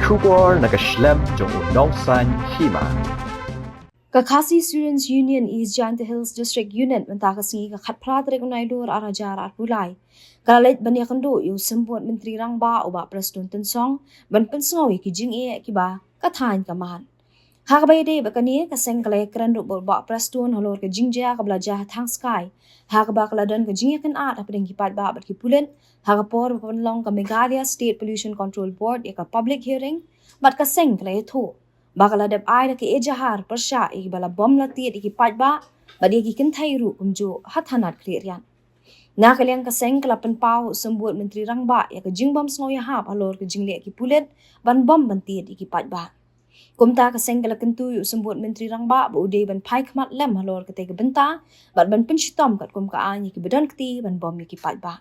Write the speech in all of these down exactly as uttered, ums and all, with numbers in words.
Khubor na ka shlem jong u nongsan hima. Ka Khasi Students Union East Jaintia Hills District Unit mynta ka sngi ka khatphra tarik u Nailur ar hajar arphew lai ka la leit ban ïakynduh ïa u Symbud Myntri Rangbah u Bah Prestone Tynsong ban pynsngew ïa ki jingeh kiba ka thaiñ ka mad. Ha kaba ïadei bad kane ka seng ka la ïakren ruh bad u Bah Prestone halor ka jingjia kaba la jia ha Thangskai ha kaba ka la don ka jingïakynad hapdeng ki paidbah bad ki pulit ha ka por ba pynlong ka Meghalaya State Pollution Control Board ïa ka public hearing bad ka seng ka la ïathuh ba ka la dep ai da ka ejahar pyrshah ïa kiba la bom la tied ïa ki paidbah bad ïa ki kynthei ruh kumjuh ha thanat Khliehriat. Na ka liang ka seng ka la pynpaw u Symbud Myntri Rangbah ïa ka jingbym sngew ïahap halor ka jingleh ki pulit ban bom ban tied ïa ki paidbah. Kumta ka seng ka la kyntu ïa u Symbud Myntri Rangbah ba u dei ban phai khmat lem halor katei ka bynta bad ban pynshitom katkum ka aiñ ïa kiba don kti ban bom ïa ki paidbah.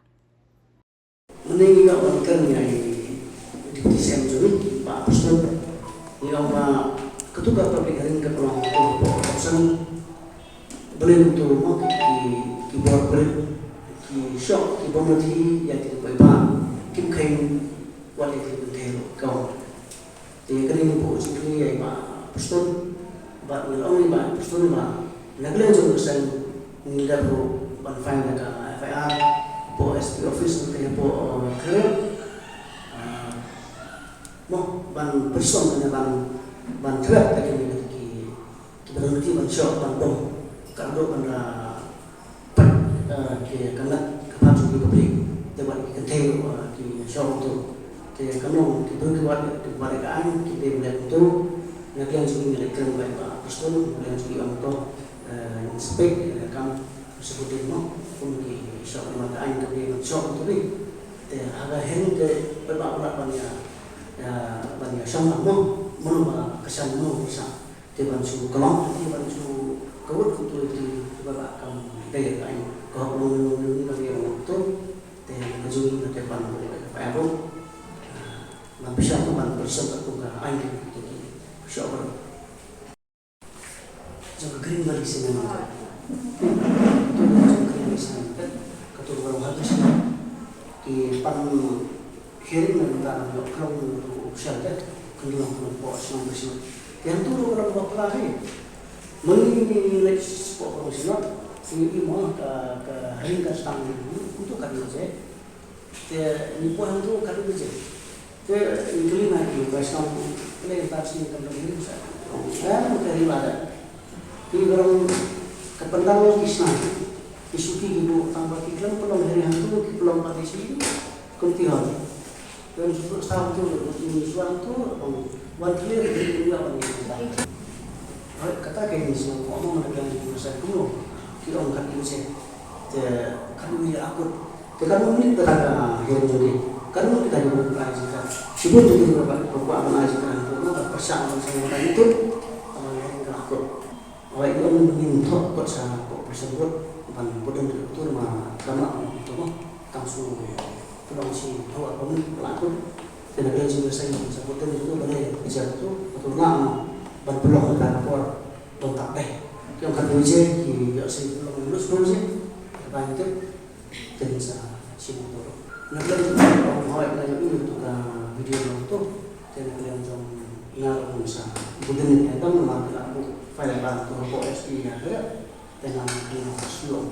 Mynne ngi ïoh ban kren ïa i Deputy C M jong ngi, Bah Prestone. Ngi ong ba katu ka public hearing ka pynlong hapoh option. Balei kumtu mo, ki, ki bor pulit ki shoh, ki bom la thie ïa ki paidbah, kim kheiñ wat ïa ki kynthei ruh, ka ong. Te kane ngi buh jingkylli ïa i Bah Prestone, bad ngi la ong ïa i Bah Prestone ba na ka liang jong ka seng ngi dep ruh ban file ïa ka F I R hapoh S P office, te hapoh, uh, Khliehriat. Ah, mo, ban pynshitom ne ban, ban threat ïa kine ki, kiba don kti ban shoh ban bom, ka dei ban da peit, eh, ki ka met ka phad jong ki public, te wat ki kynthei, eh, ki shoh kumtu. Te ka long ki briew ki wad, ki wad ka aiñ, ki dei ban leh kumtu. Na ka liang jong ngi ngi la kren bad i Bah Prestone, na ka liang jong ngi ong to, eh, ngi expect, eh, kam supportive mo, kum ki shoh ki wad ka aiñ, ki dei ban shoh kumtu ri. Te ha ka hearing te paidbah u lah ban ïa, ïa, ban ïa shong lang mo, mano ba ka shan, mano ba ka shan. Te ban shu ka long, te ban shu kawut kumtu, te ba la kam dei ka aiñ, ka hok long long long ka ïa long kumtu. Te ka jong ngi te ban ka F I R ruh, ah, ban pynshai, ban pynshai katkum ka aiñ kumtu, te shoh ba jong ka Green Valley Cement. Katto jong ka Green Valley Cement, katto ka long ha ka shnong. Ki pan hearing na ka bynta ban ïoh khlong u shelter, kynduh long khlong hapoh shnong Brisbane. Te hangto ruh ka long bapla hi. Mynne ngi leit shapoh Brisbane, ngi ïohi mo ka, ka ring ka sdang kumto katno baje. Te ngi poi hangto katno baje. Te ngi kylli na ki ba shnong, kylli na ki shnong kam dang hearing sa. Em, ka ri ba da. Ki ba long ka pandal ki shnong. Ki shuki ki buh tang ba ki khlem pynlong hearing hangto, ki pynlong ba ki shi. Community hall. Te ngi shu sa hangto, ngi shu hangto, wan clear, ngi wan clear. Hooid, kata ka ngi shu ong, ong na ka ngi shu sa kumno. Ki ong kat ngi shu. Te kat ngi akut. Te katno minit kata ka hearing jong ki. Katno minit kata ka hearing jong ki. Shibun jong ki ba, ba, ba, ba, ba, ba, ba, pyrshah ban sa ïa ka YouTube. Ong hearing ka akut. Hooid, ngi ong ngin thoh kot sha ko President Board ban bud dien ïa uto ma kam lah ong uto ma. Tang shu pynlong shi thaw ar phew minit ka la kut. Te na ka liang jong ngi sa ïa sa bud dien ïa uto balei ïa uto uto nga ong ban pynlong ha ka por don tak dei. Ki ong katno baje ki ïoh sa pynlong ïa uno uno baje. Kaba ngi tip. Te ngin sa shim uto ruh. Na ka liang jong ngi ong hooid nga ïohi ïa uto ka video ruh uto. Te na ka liang jong nga ruh ngin sa bud dien ïa uto namar ki la buh file ban to hapoh S P ïa ka. Te nga ruh ngin sa shu ong.